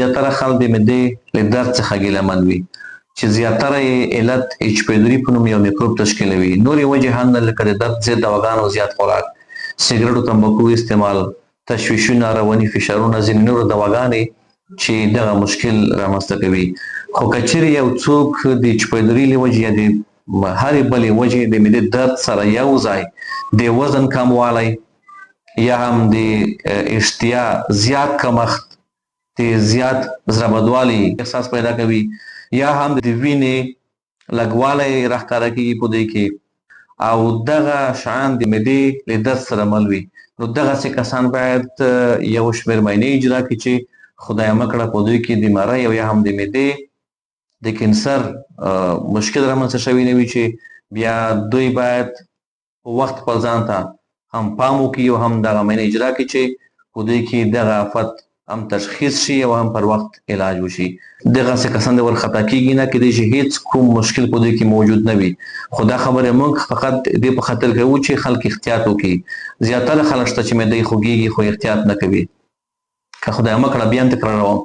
زیاتره خلک د معدې له درد څخه ګیله من وي چې زیاتره یې علت ایچ پایلوري په نوم یو میکروب تشکیلوي. نورې وجې هم لکه د درد ضد دواګانو زیات خوراک، سګرټو تمباکو استعمال، تشویشونه، رواني فشارونه، ځینې نورو دواګانې چې دغه مشکل رامنځته کوي. خو که چیرې یو څوک د ایچ پایلوري له وجې یا د هرې بلې وجې د معدې درد سره یو ځای د وزن کموالی یا هم د اشتیا زیات کمښت، د زیات زړه بدوالي احساس پیدا کوي، یا هم د وینې لږوالی راښکاره کېږي په دوی کې، او دغه شیان د معدې له درد سره مل وي، نو دغسې کسان باید یو شمېر معاینې اجرا کړي چې خدای مه کړه په دوی کې د مرۍ او یا هم د معدې د کینسر مشکل رامنځته شوی نه وي، چې بیا دوی باید په وخت خپل ځان ته هم پام وکړي او هم دغه معاینه اجرا کړي چې په دوی کې دغه آفت هم تشخیص شي او هم پر وخت علاج وشي. دغسې کسان د ورخطا کېږي نه، کېدای شي هیڅ کوم مشکل په دوی کې موجود نه وي، خو دا خبرې موږ فقط دې په خاطر کوو چې خلک احتیاط وکړي. زیاتره خلک شته چې معده یې خوږېږي خو احتیاط نه کوي. که خدای مه کړه، بیا هم تکراروم،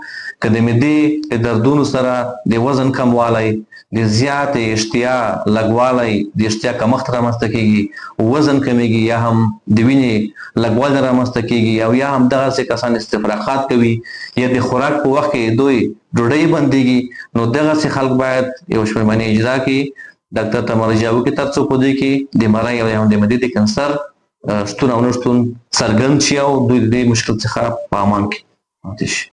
که د معدې د دردونو سره د وزن کموالی، د زیاتې اشتیا لږوالی، د اشتیا کمښت رامنځته کېږي، وزن کمېږي، یا هم د وینې لږوالی رامنځته کېږي، او یا هم دغسې کسان استفراقات کوي، یا د خوراک په وخت کې دوی ډوډۍ بندېږي، نو دغسې خلک باید یو شمېر معاینې اجرا کړي، ډاکټر ته مراجعه وکړي ترڅو په دوی کې د مرۍ او یا هم د معدې د کینسر شتون او نشتون څرګند شي او دوی د دې مشکل څخه په امان کې پاتې شي.